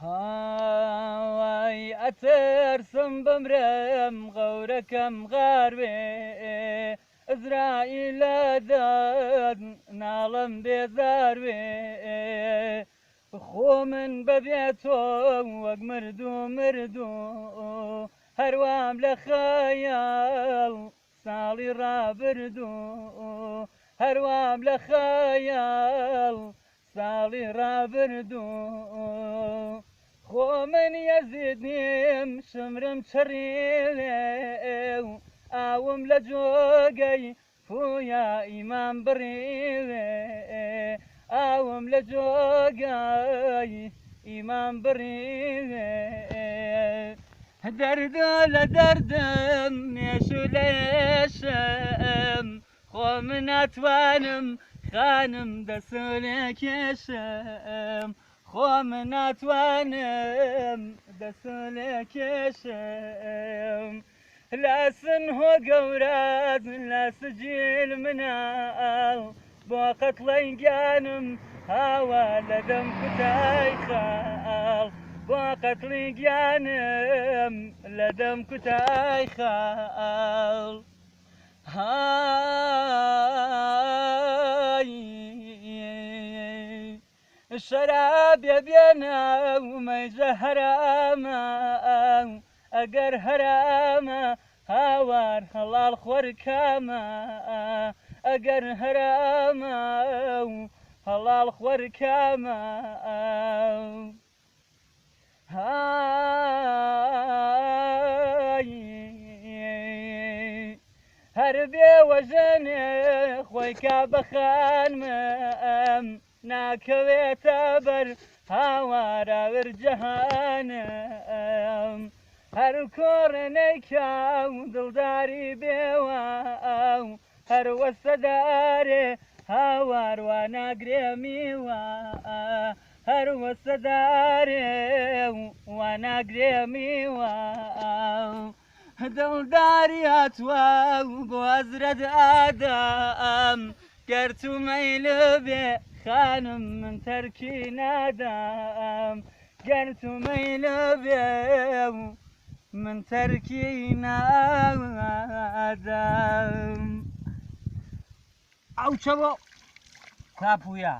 هاوای ئەترسم بمرم غەورەکەم غار بێ ئزرائیل لە دەست ناڵم بێزار بێ خۆ من بەبێ تۆ وەک مردوو مردوو هەروام لە خەیاڵ ساڵی ڕابردوو هەروام لە خەیاڵ ساڵی ڕابردوو خۆ من یەزید نیم شمرم چڕیوێ و ئاوم لە جۆگەی پویا ئیمام بڕیوێ ئاوم لە جۆگای ئیمام بڕیوێ دەردە لە دەردم مێش و لێشم خۆ من ناتوانم خانم دەسولێ کێشم خۆ من ناتوانم دەسولێ کێشم لاسن هۆ گەورات لە سجیل مناڵ بۆ قەتڵی گیانم هاوا لە دەم کوتای خاڵ بۆ قەتڵی گیانم لە دەم کوتای خاڵ های شەرابێ بێنە و مەیجە هەرامە ئەگەر هەرامە هاوار هەڵاڵ خۆر کامە ئەگەر هەرامە و هەڵاڵ خۆر کامە های هەر بێوەژەنێ خۆی کا بە خانمم ناکەوێتە بەر هاواراور جەهانم هەر کۆڕێ نەیکا و دڵداری بێوە و هەر وەسەدارێ هاوار وا ناگرێ میوە هەر وەسەدارێ وا ناگرێ میوە دڵداری هاتووە بۆ ئەزرەت ئادەم گەر تو مەیل بێ خانم من تەرکی نادەم گەر تو مەیل بێ من تەرکی نادەم. ئەو چەوە کاپویا.